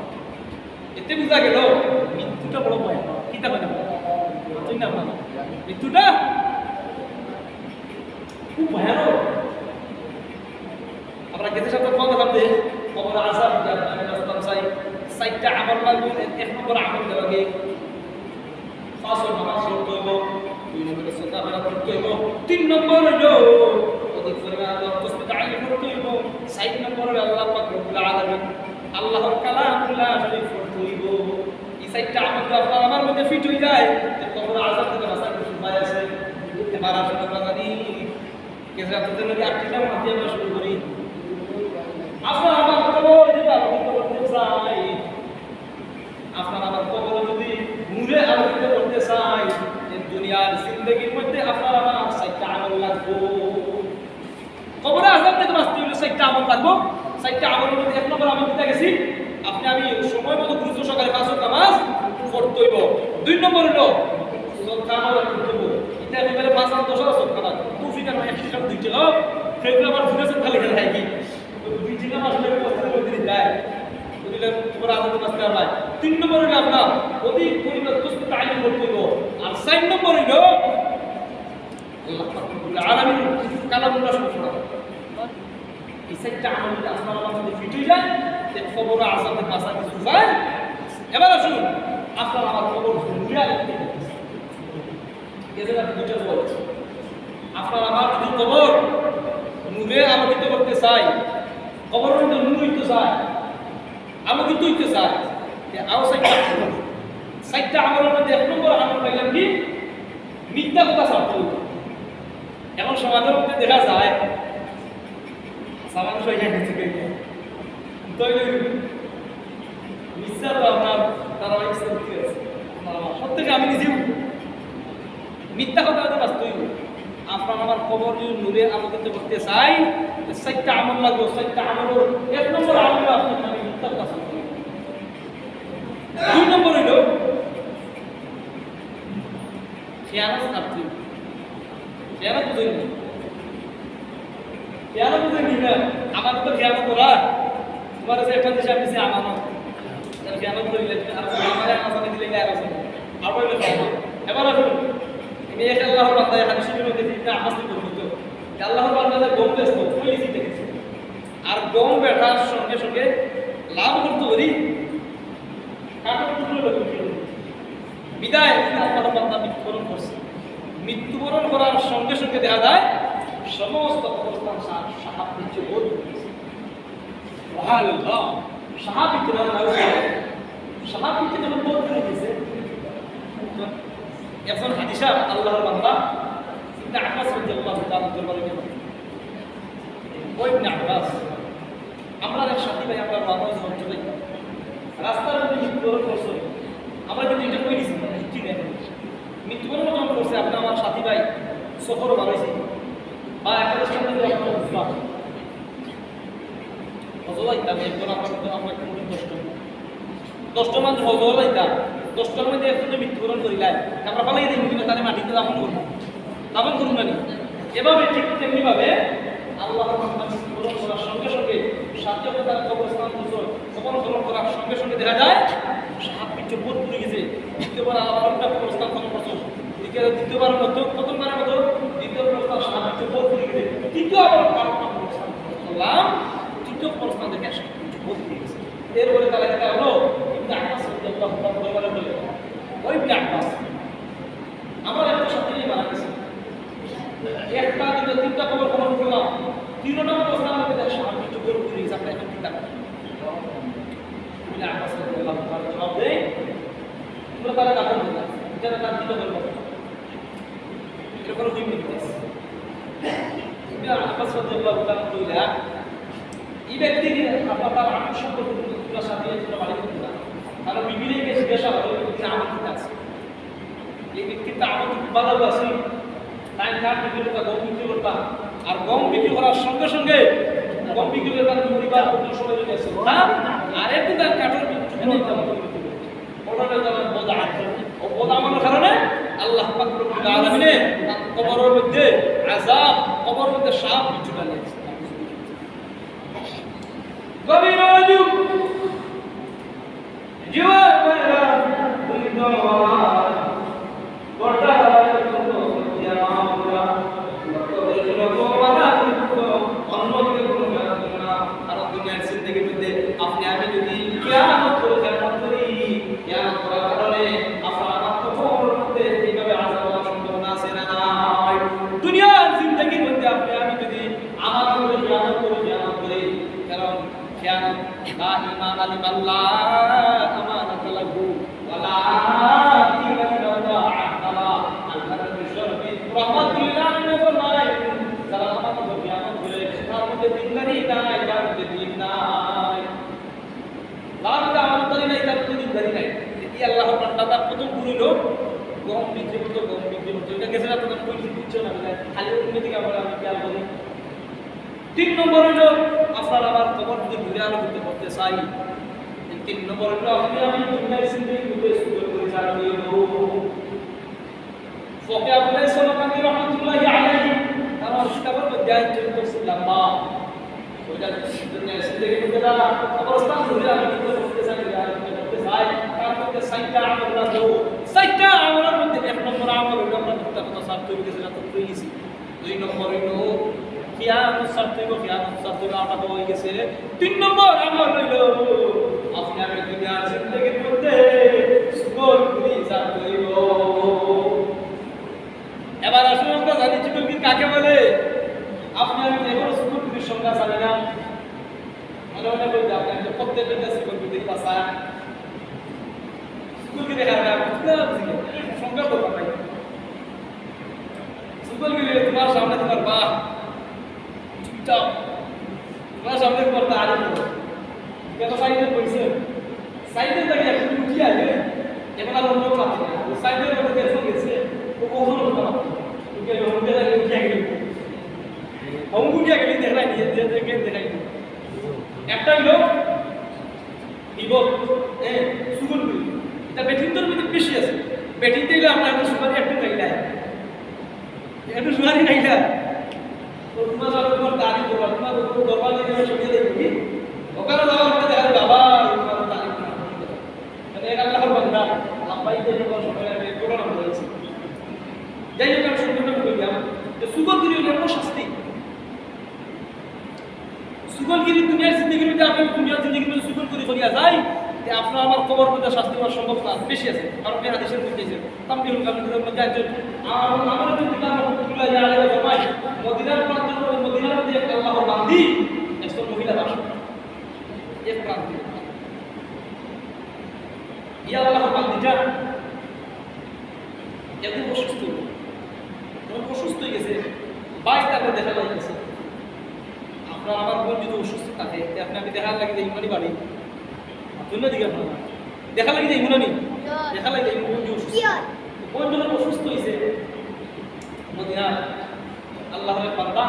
এতে বুঝা গেল মৃত্যুটা বড় ভয়। কিতা হয় না? বুঝলেন না আপনারা? মৃত্যুটা খুব ভয়ানক। আমরা গেছে সপ্তাহে কথা বলতে কবর আযাব, চাইরটা আমল লাগবো। এক নম্বর আমল দেওয়া গিয়ে পাঁচ ওয়াক্ত নামাজ পড়তে হইব, দুই নম্বরে সদকা ফেরত করতে হইব, তিন নম্বর হইল অধিক পরিমাণ আল্লাহর তসবিহ তাহলিল করতে হইব, চার নম্বর হইল আল্লাহ পাক রব্বুল আলামিন, আল্লাহর কালামুল্লাহ শরীফ পড়তে হইব। এই চাইরটা আমল যদি আপনার আমার মধ্যে ফিট হয়ে যায়, তো কবর আযাব থেকে বাঁচার কিছু উপায় আছে। এবার আসলে আমরা জানি, কেসে আপনাদের মধ্যে একটি কাম মাতি আমরা শুরু করি। আপনার আমার কবর যদি আলোকিত করতে চাই, আপনার আমার কবর যদি নূরে আলোকিত করতে চাই, এই দুনিয়ার জিন্দেগির মধ্যে আপনার আমার চাইরটা আমল লাগবো। কবরে আযাব থেকে বাঁচতে হইলে চাইরটা আমল লাগবো। চাইরটা আমলের মধ্যে এক নম্বর আমল কিতা গেছি? আপনি আমি সময় মতো গুরুত্ব সহকারে পাঁচ ওয়াক্ত নামাজ পড়তে হইব। দুই নম্বর হইল সদকা আমল করতে হইব। এটা একেবারে পাঁচ আর দশ আর সদকা না। তুই যদি আমার এক টাকা দুই টাকা, সেগুলো আমার ফিরে খালি খেলে হয় কি? দুই টাকা মাস লেগে বছরে ওই দিন দেয়। বুঝলে, কবরে আযাব থেকে বাঁচতে হয়। তিন নম্বর হইল আপনার অধিক পরিমাণ তসবিহ তাহলিল করতে হইব। আর চার নম্বর হইল আল্লাহ পাক রব্বুল আলামিন কালামুল্লাহ শরীফ পড়া। এই চাইরটা আমল যদি আপনার আমার মধ্যে ফিট হয়ে যায়, তে কবর আযাব থেকে বাঁচার কিছু উপায়। এবার আসুন, আপনার আমার কবর নূরে আলোকিত করতে চাই। এদের আর দুইটা বল। আপনার আমার যদি কবর নূরে আলোকিত করতে চাই, কবরের মধ্যে নূর হইতে চায়, আলোকিত হইতে চায়, তে আরো চাইরটা আমল। চাইরটা আমলের মধ্যে এক নম্বর আমল পাইলাম কি? মিথ্যা কথা ছাড়তে হইব। এখন সমাজের মধ্যে দেখা যায়, হাছা মানুষ হয়ে গেছে কেউ। তো এই মিথ্যা তো আপনার ধারাবাহিক চলতে আছে। প্রত্যেকে আমি নিজেও মিথ্যা কথা হয়তো বাঁচতে হইব। আপনার আমার কবর যদি নূরে আলোকিত করতে চাই, তো চাইরটা আমল লাগবে। চাইরটা আমলের এক নম্বর আমল হলো আপনার আমি মিথ্যা কথা ছাড়তে হইব। দুই নম্বর হইল খেয়ানত ছাড়তে হইব। খেয়ানত বুঝেন নি? খেয়ানত বুঝেন নি না? আমার তো খেয়ানত করা। তোমার কাছে একটা জিনিস আমি দিছি আমানত। তাহলে খেয়ানত করি না। আর আমার আমানত দিলে আর আছে। আবার হইলো খেয়ানত। এবার আসুন। আমি এক আল্লাহর বান্দা এখানে শিখে গেছি, এটা আমার তো করবো তো। আল্লাহর বান্দা যে গম বেচতো, ওই লিখে দেখেছি। আর গম বেচার সঙ্গে সঙ্গে লাভ করতে পারি। কাঠের টুকরো হলো বিক্রি হলো। বিদায়, আল্লাহর বান্দা মৃত্যুবরণ করছে। মৃত্যুবরণ করার সঙ্গে সঙ্গে দেখা যায় সমস্ত কবরস্থান সা-, সাহাব বিচ্ছে ভরে গেছে। সুবহানাল্লাহ। সাহাব বিচ্ছে না, না, সাহাব বিচ্ছে যখন ভরে গেছে, একজন হাজি সাহেব আল্লাহর বান্দা ইবনে আব্বাস রাদিয়াল্লাহু তাআলা দরবারে গেল। ওই ইবনে আব্বাস, আমরা এক সাথী ভাই, আমরা রওনা হয়েছি হজ্জে ভাই। রাস্তার মধ্যে মৃত্যুবরণ করছে। আমরা কিন্তু এটা কই দিছি, ঠিক আছে। মৃত্যুবরণ যখন করছে, আপনি আমার সাথী ভাই সফর বাড়াইছি। বা একাদশ টাইমে যখন হজ্জে যাইতাম, একজন আমরা কিন্তু আমরা কিন্তু দশটা, দশটা মানুষ হজ্জে যাইতাম। দশটার মধ্যে একজন যদি মৃত্যুবরণ করিলায়, আমরা ফালাই দিই, কিন্তু তাহলে মাটিতে দাফন করবো। দাফন করুন না নি? এভাবে ঠিক তেমনি ভাবে আল্লাহর বান্দা মৃত্যুবরণ করার সঙ্গে সঙ্গে সাথে সাথে তার কবরস্থান গোসল, কবর খনন করার সঙ্গে সঙ্গে দেখা যায় সাহাব বিচ্ছে ভরে গেছে। দ্বিতীয়বার আবার একটা কবরস্থান খনন করছে। দ্বিতীয়, দ্বিতীয়বার মতো, প্রথমবারের মতো, দ্বিতীয় কবরস্থান সাহাব বিচ্ছে ভরে গেছে। তৃতীয় আবার একটা কবরস্থান খনন করলাম, তৃতীয় কবরস্থান থেকে সাহাব বিচ্ছে ভরে গেছে। এরপরে তারা এটা হলো, ইবনে আব্বাস রাদিয়াল্লাহু তাআলা বলে, ওই ইবনে আব্বাস, আমার একটা সাথী মারা গেছে। একটা, দুইটা, তিনটা কবর খনন করলাম। তিনটা কবরস্থান আমাদের সাহাব বিচ্ছে ভরে গেছে, আমরা এখন কিতা করি? ইবনে আব্বাস রাদিয়াল্লাহু তাআলা জবাব দেয়, "তোমরা তারা দাফন করো না। এটা তার কিতা করবো?" এরকম দুই মিনিট আছে। ইবনে আব্বাস রাদিয়াল্লাহু তাআলা কইলা, "এই ব্যক্তি আপনার তার আমল সম্পর্কে তোমরা সাথে তোমরা বাড়ি করতে না।" কারণ বিবিরে গিয়ে জিজ্ঞাসা করে, "এই ব্যক্তির আমল কিতা আছে?" এই ব্যক্তির তো আমল খুব ভালো আছে। তাই কাঠ বিক্রি করতা, গম বিক্রি করতা। আর গম বিক্রি করার সঙ্গে সঙ্গে গম বিক্রি করে তার পরিবার কত সময় চলে আসে। হ্যাঁ? আর একদিন তার কাঠের বিক্রি করতে হবে। ওটা হলো তার বদ আমল। ও বদ আমলের কারণে আল্লাহ পাক রব্বুল আলামিনে তার কবরর মধ্যে আযাব, কবরর মধ্যে সাপ বিচ্ছু ডালে। গভীর রজনী। জুয়ান ভাইরা, বৃদ্ধ বাবা, পর্দা হারায় যত সত্যি আমার বাবা, যত বৃদ্ধ বাবা, যত অন্য দিকে কোনো কাজ করে না। কারণ দুনিয়ার জিন্দেগির মধ্যে আপনি আমি যদি খিয়ানত করে, খিয়ানত করি, খিয়ানত করার কারণে আপনার আমার তো কবরর মধ্যে এইভাবে আযাব হওয়ার সম্ভাবনা আছে না নাই? দুনিয়ার জিন্দেগির মধ্যে আপনি আমি যদি আমার উপরে খিয়ানত করি, খিয়ানত করি, কারণ খিয়ানত لا إيمان لمن لا أمانة له ولا دين لمن لا عهد له। আল্লাহর নবী বিশ্বনবী রহমাতুল্লিল আলামিন ফরমায়, যারা আমার উপর খিয়ানত করে, তার মধ্যে দিনদারি নাই, তার মধ্যে দিন নাই। লাভ আমানতদারি নাই, তার মধ্যে দিনদারি নাই। এই আল্লাহর বান্দা তার কত গুণ হইল, গম বিক্রি করতো, গম বিক্রি করতো, এটা গেছে না, তখন কই দিচ্ছে না, খালি অন্য দিকে আমরা আমি খেয়াল করি। তিন নম্বর হইল, আপনার আমার কবর যদি ঘুরে আলো করতে করতে চাই। এই তিন নম্বর হইল, আপনি আমি দুনিয়ার জিন্দেগি করতে সুন্দর করে চাকরি হইল। ফকে আবুল সমরকান্দি রহমতুল্লাহি আলাইহি তার কিতাবের মধ্যে আয়াত তফসির লম্বা। ওইটা দুনিয়ার জিন্দেগি করতে না, কবরস্থান ঘুরে আমি কিন্তু করতে চাই, আমি কিন্তু করতে চাই। তার মধ্যে চারটা আমল লাগবে। চারটা আমলের মধ্যে এক নম্বর আমল হইল আমরা মিথ্যা কথা ছাড়তে হয়ে গেছে, না তো হয়ে গেছি। দুই নম্বর হইল খিয়ানত ছাড়তে হইব, খিয়ানত ছাড়তে হইব, আমরা তো হয়ে গেছে। তিন নম্বর আমল হইল আপনি আমি দুনিয়ার জিন্দেগির মধ্যে চুগলখুরি ছাড়তে হইব। এবার আসুন আমরা জানি চুগলখুরি কাকে বলে। আপনি আমি তো এখনো চুগলখুরির সংজ্ঞা জানি না। মনে মনে করি যে আপনি তো প্রত্যেকটা চুগলখুরি বাসা। চুগলখুরি দেখা যায়, বুঝতে পারছি না। সংজ্ঞা করতে পারি। চুগলখুরি তোমার সামনে তোমার বাপ, চুপচাপ। তোমার সামনে তোমার তারিফ করে। কেন সাইডে বইছে? সাইডে তাকে একটু উঠিয়া গেলে, এখন আর অন্য কথা না। ও সাইডের মধ্যে দেখো গেছে, ও কখনো কথা বলতো না। উঠে গেলে, উঠে গেলে, উঠে গেলে। হম উঠে গেলে দেখাই দিয়ে, যে দেখে দেখাই দিয়ে। একটা হইল বিপদ, এ, চুগলখুরি। এটা বেটিন্তর মধ্যে বেশি আছে। বেটিন্তে হইলে আমরা একটু সুপারি একটু খাইলাই। একটু সুপারি খাইলা। তো তোমার সব তোমার তারিফ করবা, তোমার উপর দরবার দিয়ে দেবে, সরিয়ে দেবে কি? ওখানে যাওয়ার পরে দেখা যাবে, বাবা, তোমার তারিফ না। মানে, এক আল্লাহর বান্দা, আব্বাই তো যখন সবাই আমি করোনা বলেছি। যাই হোক, আমি সংক্ষেপে বললাম যে চুগলখুরি হইলে কোনো শাস্তি। চুগলখুরি দুনিয়ার জিন্দেগির মধ্যে, আপনি দুনিয়ার জিন্দেগির মধ্যে চুগলখুরি করিয়া যাই, যে আপনার আমার কবর মধ্যে শাস্তি হওয়ার সম্ভাবনা বেশি আছে। কারণ এই হাদিসের মধ্যে আছে, তানবীহুল কামিলুর মধ্যে আছে, আম-, আমার যদি তার মধ্যে তুলে যায়, আলাদা ফরমায়, মদিনার প্রান্তর মধ্যে, মদিনার মধ্যে এক আল্লাহর বান্দি, একজন মহিলা বাস করে। এক প্রান্তে। ইয়া আল্লাহর বান্দিটা একদিন অসুস্থ হইল। যখন অসুস্থ হয়ে গেছে, বাড়িতে আমরা দেখা লাগি গেছে। আপনার আমার বোন যদি অসুস্থ থাকে, তে আপনি আমি দেখা লাগি যাই মানে বাড়ি। আপনি না দিকে আপনার দেখা লাগি যাই মনে নেই। দেখা লাগি যাই বোন যদি অসুস্থ। বোন যখন অসুস্থ হয়েছে, মদিনা আল্লাহর বান্দা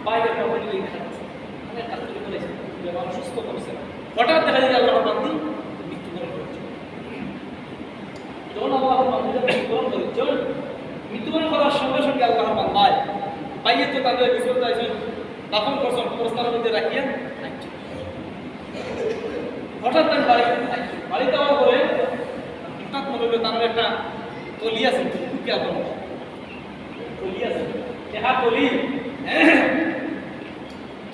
বাইরে প্রভু নিয়ে দেখা যাচ্ছে। অনেক কাজ করে করেছে, বেমার অসুস্থ করছে। হঠাৎ দেখা যায় আল্লাহর বান্দি মৃত্যুবরণ করছে। যখন আল্লাহর বান্দিটা মৃত্যুবরণ করেছে, মৃত্যুবরণ করার সঙ্গে সঙ্গে আল্লাহর বান্দায় বাইরে তো তাদের বিশ্বস্ত একজন দাফন করছেন, কবরস্থানের মধ্যে রাখিয়া রাখছে। হঠাৎ তার বাড়ি, বাড়িতে আওয়ার পরে হঠাৎ মনে হলো তার একটা তলি আছে, টুকি আলমারি। তলি আছে, টেকা তলি।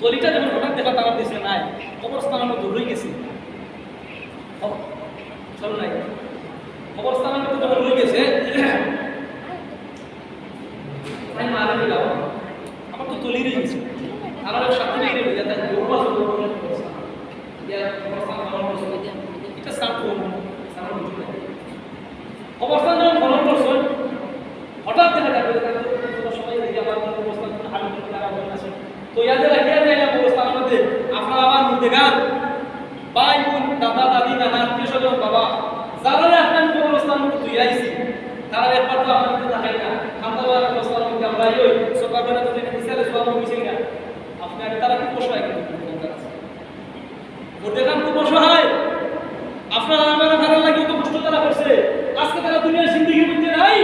তলিটা যখন হঠাৎ দেখা তারা দেশে নাই, কবরস্থান আমার দূর হয়ে গেছে। খব-, চলো নাই। কবরস্থান আমার তো যখন রয়ে গেছে, তাই মারা গেলাম। আমার তো তলি রয়ে গেছে। আমার এক সাথী রয়ে গেল, যাতে আমি দৌড় মারবো, দৌড় মারবো। ইয়া, কবরস্থান আমার মনে হচ্ছে, এটা স্নান করবো, স্নান করবো। কবরস্থান যখন খনন করছেন, হঠাৎ দেখা যাবে যে তাদের কোনো সময় দেখি আবার কোনো কবরস্থান কোনো হাবিব কোনো তারা বলে আছে। তো ইয়াদের রাখিয়া যায় না কবরস্থানের মধ্যে, আপনার আমার মুর্দেগান, ভাই, বোন, দাদা, দাদি, নানা, আত্মীয় স্বজন, বাবা, যারা আপনার কবরস্থানের মধ্যে তুই আইছি, তারা একবার তো আপনার মধ্যে দেখাই না। খান্দাওয়ালা কবরস্থানের মধ্যে আমরা ওই সকালবেলা তো দেখি বিশালে সব হয়েছে না। আপনি আগে তারা কি পোষায় কিন্তু মুর্দেগান খুব অসহায়। আপনার আমার তারা লাগে অত কষ্ট তারা করছে। আজকে তারা দুনিয়ার জিন্দেগির মধ্যে নাই।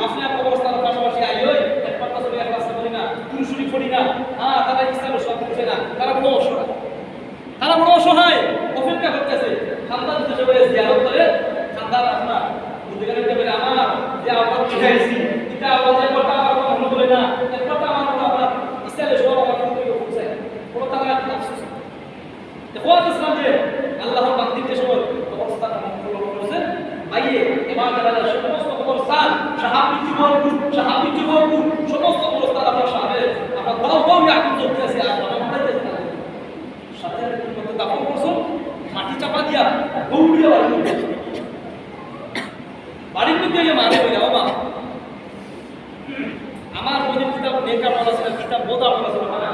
আপনার কবরস্থানের পাশাপাশি আইও, একবার করতেছে, খান্দান তো সবাই জিয়ারত করে, খান্দান আপনার বুঝতে গেলে একটা বলে, "আমার যে আওলাদ শিখাইছি, এটা আওলাদ একবার তো আমার কথা মনে করে না, একবার তো আমার কথা আপনার ইসলামের সব আমার মনে করে পৌঁছায়।" কোনো তারা একটা আফসোস নেই। তো খোয়াত ইসলাম যে আল্লাহর বান্দির যে সময় অবস্থা করছে, ভাইয়ে, এবার তারা সমস্ত কবরস্থান, সাহাবিজি ভরপুর, সাহাবিজি ভরপুর, সমস্ত কবরস্থান আপনার সাথে, আপনার দাও দাও এখন চলতে আছে, আর আমার মাথায় যাচ্ছে না। সাথে সাথে তুমি করতে দাফন করছো, মাটি চাপা দিয়া, দৌড়িয়া বাড়ির মধ্যে। বাড়ির মধ্যে গিয়ে মারে বলে, "ও মা, আমার মনে কিতাব নেক আমল আছে না, কিতাব বদ আমল আছে না, মানা।"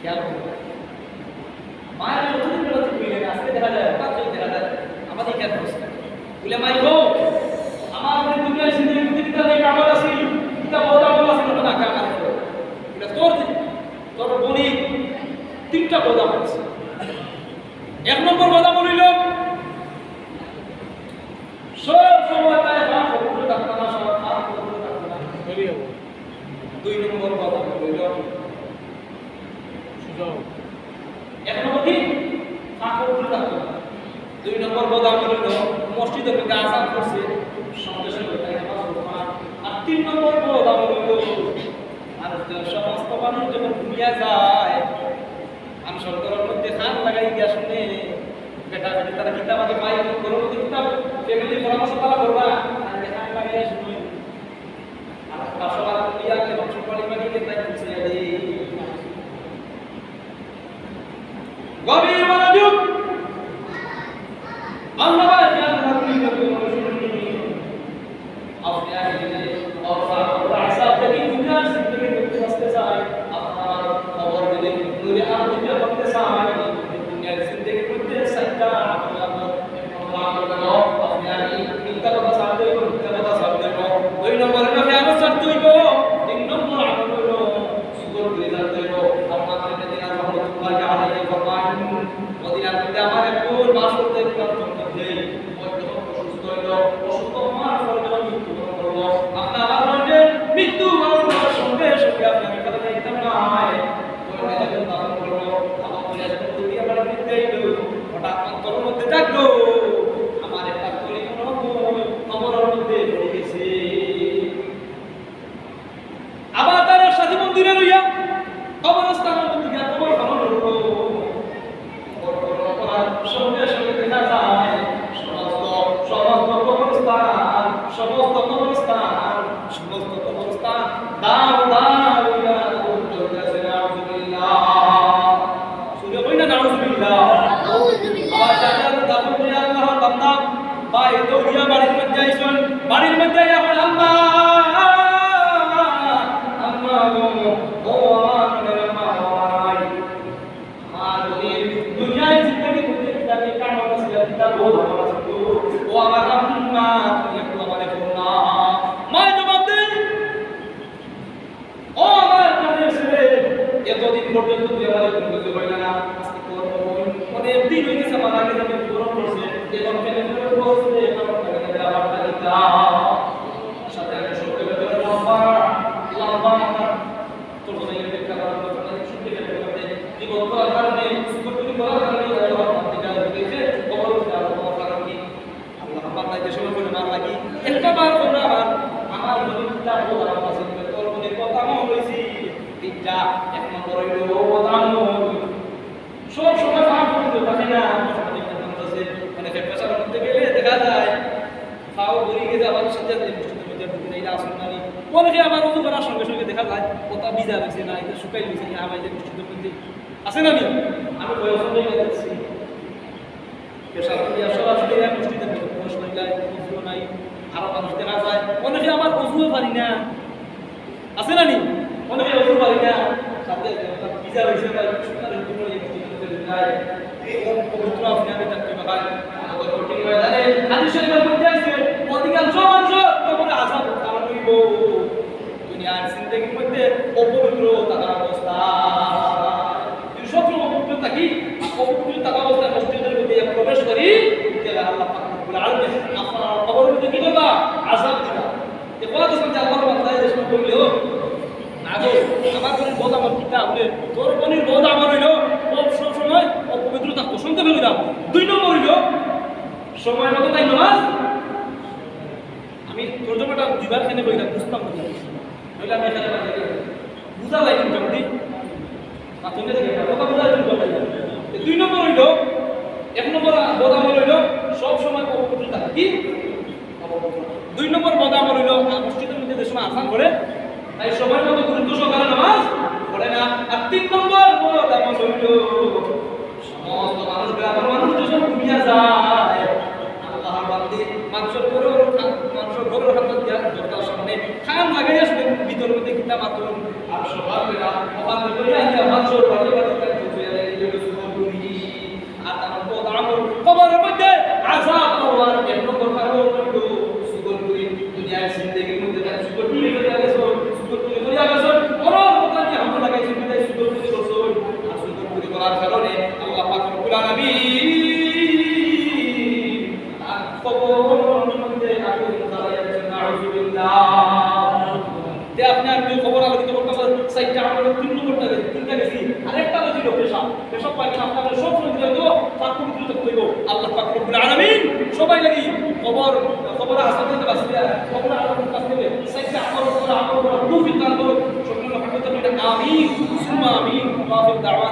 খেয়াল করো। মায়ের কতদিন বেলা থেকে হইলে আজকে দেখা যায়, হঠাৎ করে দেখা যায়, আমাদের কেন হচ্ছে? বলে, "মাই গো, আমার মনে দুনিয়ার জিন্দগি কিতাব নেক আমল আছে, কিতাব বদ আমল আছে না, মানা।" "কে আমার?" বলে, "তোর, তোর বনি তিনটা বদ আমল আছে।" এক নম্বর বদ আমল হইল, সব সময় তাই পাপ করতে থাকতো না, সব পাপ করতে থাকতো না। দুই নম্বর বদ আমল হইল, সুযোগ। এক নম্বর কি? পাপ করতে থাকতো না। দুই নম্বর বদ আমল হইল, মসজিদে কিন্তু আজান করছে, সঙ্গে সঙ্গে তাই নামাজ পড়তো না। আর তিন নম্বর বদ আমল হইল, মানুষ যখন, সমস্ত মানুষ যখন ঘুমিয়ে যায়, আমি সরকারের মধ্যে কান লাগাই গিয়া শুনে, বেটা বেটি তারা কিতাব আগে পাই, কোনো কিতাব ফ্যামিলি পরামর্শ তারা করবা, আমি কান লাগাই শুনে। আর পাঁচশো বার করিয়া আমি বংশ পড়ি মারি কে তাই বুঝিয়া দেই। গভীর মনোযোগ। আল্লাহ পাক জানেন আপনি কত মানুষ শুনবেন। আপনি আগে যদি অবস্থা, অবস্থা আশা থেকে দুনিয়ার জিন্দগি করতে বাঁচতে চায়, আপনার খবর যদি নূরে আরো দুনিয়া করতে চায়, দুনিয়ার জিন্দগি করতে চাইটা আপনার আমল হলো, আপনি আগে মিথ্যা কথা ছাড়তে হইব, মিথ্যা কথা ছাড়তে হইব। দুই নম্বর হলো খেয়ানত ছাড়তে হইব। তিন নম্বর আমল হলো সুগর ফিরে থাকতে হইব। আপনার মদিনা রহমতুল্লাহি আলাইহি ফরমান, মদিনার মধ্যে আমার এক বোন বাস করতে, প্রান্তর মধ্যে। ওই যখন অসুস্থ হইল, অসুস্থ হওয়ার পরে যখন মৃত্যুবরণ করলো, আপনার আমার মধ্যে মৃত্যুবরণ করার সঙ্গে সঙ্গে আপনি আমি কথা দেখতাম না হয়। ওই যখন দাফন করলো, আমার মনে যখন দুনিয়া বাড়ি ফিরতে হইল, হঠাৎ অন্তরের মধ্যে জাগলো, আমার একটা কলি মনে হয় কবরের মধ্যে পড়ে গেছে। আবার তার সাথে মন্দিরে লইয়া কবরস্থানের মধ্যে গিয়া কবর খনন করলো। কবর খনন করার সঙ্গে সঙ্গে দেখা যায় সমস্ত, সমস্ত কবরস্থান, সমস্ত কবরস্থান, সমস্ত কবরস্থান দাও দাও হইয়া আগুন জ্বলতেছে। নাউজুবিল্লাহ। সুরে কই না নাউজুবিল্লাহ। নাউজুবিল্লাহ। আবার জানাজার দাফন দিয়া আল্লাহর বান্দা ভাই দৌড়িয়া বাড়ির মধ্যে আইছইন, বাড়ির মধ্যে আইয়া কইন, "আম্মা, আম্মা গো, ও আমার মনের আম্মা, ও আমার আম্মা, আমার দুনিয়ার, দুনিয়ার জিন্দেগির মধ্যে কিতা কিতা কাম আছিল, কিতা বদ আমল আছিল, ও আমার আম্মা, তুমি একটু আমারে কও না।" মায় জবাব দেয়, "ও আমার প্রাণের ছেলে, এতদিন পর্যন্ত তুই আমারে কোনো কিছু কইলে না, আজকে তোর অনেক দিন হয়ে গেছে, মারা গেছে, মৃত্যুবরণ করছে, এখন কেন করে বলছে, এখন তাকে আবার তাকে দাও।" সাথে আমি সত্যি করে বললাম, "আব্বা, আব্বা, আমার তোর জন্য এই অপেক্ষা করার দরকার নেই, সত্যি করে বলতে, কি বলবো, আর কারণে, কিছু করতে পারার কারণে, আল্লাহ আমার দিকে আর দিকে, খবর হচ্ছে, আর কোনো কারণ কি?" আল্লাহ পাক তাই যে সময় করে মার লাগি, একটা বার করে আমার, আমার মনে কিতা বলার আছে, তোর মনে কথা মনে হইছি, তিনটা, এক নম্বর হইল ও কথা মনে। সব সময় পাপ করতে থাকে না, আমার মনে একটা মানুষ আছে, মানে, পেশার মধ্যে গেলে দেখা যায়, পাও ঘুরে গেছে, আবার সাথে সাথে মসজিদের মধ্যে ঢুকে যায়, এটা আসল নারী। অনেকে আবার উজু করার সঙ্গে সঙ্গে দেখা যায়, ওটা ভিজা রয়েছে না, এটা শুকাই রয়েছে না, আবার এটা মসজিদের মধ্যে আছে না নি? আমি বয়স অনুযায়ী যাচ্ছি। পেশাব করিয়া সরাসরি এক মসজিদের মধ্যে প্রবেশ করিলাই, উজুও নাই। আরো মানুষ দেখা যায়, অনেকে আবার উজুও পারি না, আছে না নি? অনেকে উজু পারি না, সাথে সাথে ভিজা হয়েছে, তাই সুন্দর উজু করে এই মসজিদের মধ্যে ঢুকায়। এই পবিত্র আপনি আমি থাকতে পারেন। আমাদের কঠিন ময়দানে হাদিস শরীফের মধ্যে আছে, অধিকাংশ মানুষের কবরে আযাব কারণ হইব দুনিয়ার জিন্দেগির মধ্যে অপবিত্র থাকার অবস্থা। যদি সবসময় অপবিত্র থাকি, অপবিত্র থাকা অবস্থায় মসজিদের মধ্যে প্রবেশ করি, তাহলে আল্লাহ পাক রব্বুল আলামিন আপনার কবরের মধ্যে কি করবা? আযাব দিবা। এ কথা শুনতে আল্লাহর বান্দায় যে সময় বলল, "না গো, আমার কোনো বদ আমল কিতা?" বলে, "তোর কোনো বদ আমল হইল, ও সবসময় অপবিত্র থাকতো।" শুনতে জ্বালাই দিন কেমন দিন? মাথা নিয়ে দেখে, কথা বুঝা যায় না। এই দুই নম্বর হইল, এক নম্বর বদ আমল হইল সব সময় অপবিত্র থাকা। কি? অপবিত্র। দুই নম্বর বদ আমল হইল, আ, মসজিদের মধ্যে যে সময় আজান করে, তাই সময় মতো গুরুত্ব সহকারে নামাজ পড়ে না। আর তিন নম্বর বদ আমল হইল, সমস্ত মানুষ, গ্রামের মানুষ যখন ঘুমিয়ে যায়, আল্লাহর বান্দি মানুষের ঘরের, মানুষের ঘরের হাতে দিয়া দরজার সামনে কান লাগাইয়া শুনে ভিতর মধ্যে কিতা মাতুন। আর সকালবেলা ওখানে লইয়া আনিয়া মানুষের বাড়ি বাড়ি তাই পৌঁছে যায়, এই জন্য সুন্দর করি। আর তার বদ আমল, কবরের মধ্যে আজাব হওয়ার এক নম্বর কারণ হইল সুন্দর করি। দুনিয়ার জিন্দেগির মধ্যে তাই সুন্দর করি করিয়া গেছে, সুন্দর করি করিয়া গেছে, বড় কথা দিয়ে আমরা লাগাইছি, বিদায় সুন্দর করি করছে। আর সুন্দর করি করার কারণে আল্লাহ পাক রব্বুল আলামিন তার কবর মধ্যে আগুন জ্বালাইয়া দিয়েছেন। নাউজুবিল্লাহ। যে আপনি আর কেউ কবর আলোকিত করতে পারেন, চারটা আমলের তিন নম্বরটা গেছে, তিনটা গেছি, আর একটা গেছিল পেশাব। পেশাব পায়খানা আপনাদের সব সময় দিতে হইব, পাক পবিত্র থাকতে হইব। আল্লাহ পাক রব্বুল আলামিন সবাই লাগি কবর, কবর আজাব থেকে বাঁচিয়ে, কবর আজাব থেকে বাঁচিয়ে, চারটা আমল করা, আমল করা, তৌফিক দান করুন। সকলে মহব্বত করুন, আমিন, সুম্মা আমিন। ওয়া আখিরু দাওয়ানা